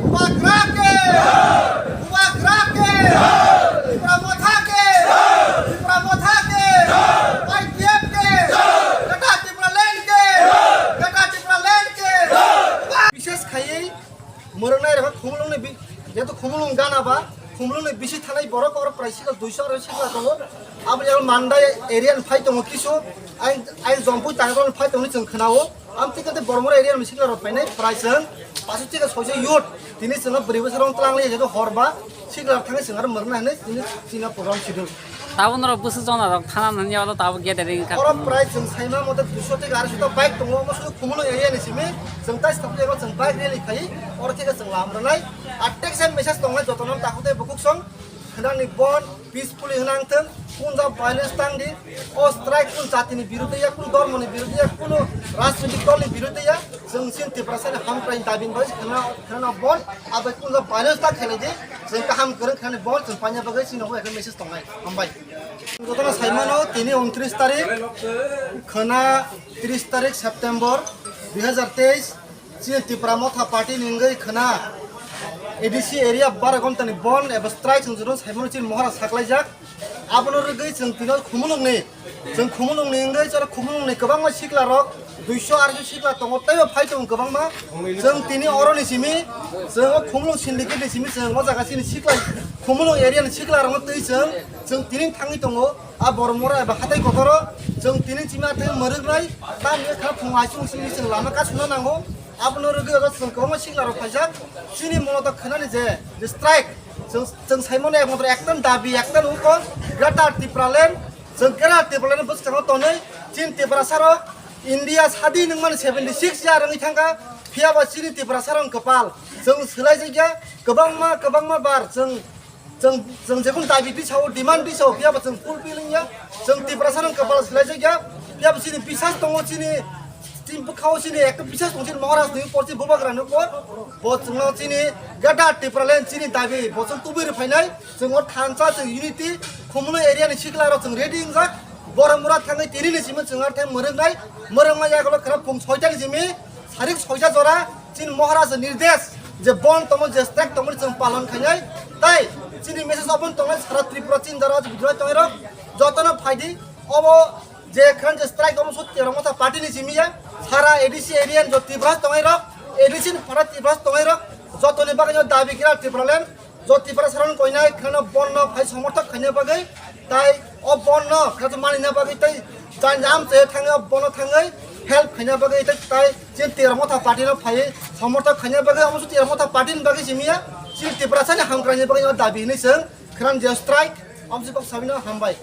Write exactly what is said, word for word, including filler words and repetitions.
Bubagra ke! Bubagra ke! Tipra Motha ke! Tipra Motha ke! IPF ke! Greater Tipraland ke! Greater Tipraland ke! বিশেষ খাইয়ে মরনাই রেখা খুমলুংনি বি-, যেহেতু খুমলুং গানা বা খুমলুংনি বেশি থানাই বড় কর প্রায় সিগা দুইশো আড়াইশো সিগা দো। Abo yang mandai area ni phai tongo kisu, ai, ai Jompui tangroni phai tongni chwng khwnao. Am thik khe Bormora area ni sikla rok phainai prai chwng pasu thik khe soise youth. Tini chwngno bwrwi bwsarok tlang le jeto hor ba sikla thangwi chwng aro mwrwkna hinwi tini chini program sidul. Tabuk norok bwswk jona rok thana nani olo tabuk gathering kha. Oro prai chwng saima mote duiso thik arsho ta bike tongo, omo sudu Khumulwng area ni simi chwng tai stop ego chwng bike rally khai oro thik khe chwng lam rwnai. Atek sa message tongnai jotono takhuk tei bukhuk song. Khnani bon peacefully hwnang thung, kunja violence tang di, o strike kun jatini biruddhe ya, kun dhormoni biruddhe ya, kun rajnitik dolni biruddhe ya, chwng sin Tiprasani hamkrai dabi bai khna, khna bon, abai kunja violence ta khlai di, chwng kaham kwrwng khnani bon, chwng paina bagwi chini hoi ekta message tongnai, hambai. Jotono saimano tini untris tarik, khna tris tarik September dui hazar teis, Chini Tipra Motha Party ni wngwi khwna A D C area baro ghonta ni bon eba strike chwng juru saimano chini mohora saklaijak. Abono rwgwi chwng tino Khumulwng ni, chwng Khumulwng ni wngwi chwra Khumulwng ni kwbangma sikla rok duiso arsho sikla tongo teibo phai tongo kwbangma. Chwng tini oro ni simi, chwng o Khumulwng syndicate ni simi chwng o jaga chini sikla Khumulwng area ni sikla rokno twi chwng, chwng tini thangwi tongo. A Bormora eba hatai kotoro chwng tini chima tei mwrwknai tamni kha phung aisung simi chwng lama kasuna nango. Abono rwgwi oro chwng kwbangma sikla rok phaijak. Chini mono to khwnani je, je strike. Chwng, chwng saimano ekmatro ekta dabi, ekta nungkol, Greater Tipraland. Chwng Greater Tipraland bwskango tonwi chini Tiprasa rok India sadi nungmani seventy six year wngwi thangkha. Phiya ba chini Tiprasa rok kwpal. Chwng swlaijakya kwbangma, kwbangma bar chwng Chwng, chwng jekun dabi tisao, demand tisao, phiya ba chwng fulfill wngya. Chwng Tiprasa rok kwpal swlaijakya. Phiya ba chini bisas tongo, chini, chini bwkhao chini ekta bisas tongo, chini Maharaj ni upor, chini Bubagra ni upor. Bo chwngno chini Greater Tipraland chini dabi, bo chwng tubui rw phainai. Chwng o thansa, chwng unity, Khumulwng area ni sikla rok chwng ready wngjak. Borok mura thangwi tini ni simi chwng ar thai mwrwknai. Mwrwkma yagulo khwra phung soita ni simi. Sarik soita jora chini Maharaj nirdesh je bon tomo je strike tomo chwng palon khainai tai chini message open tongnai sara Tripura chini jora bidroi tongnai rok jotono phaidi obo je khan je strike omo sot Tipra Motha party ni simi ya sara A D C area jo Tripura tongnai rok A D C ni phara Tripura tongnai rok jotoni bagwi dabi kira Tripura land. Jo Tiprasa rok koinai kheno bonno phai somorthok khaina bagwi tai o bonno khato manina bagwi tai jani amchai thangwi o bonno thangwi help khaina bagwi tai tai chini Tipra Motha party no phai somorthok khaina bagwi omo Tipra Motha party ni bagwi simiya chini Tiprasa ni hamkraini bagwi o dabi hinwi chwng khran je strike omo se kok sabino hambai.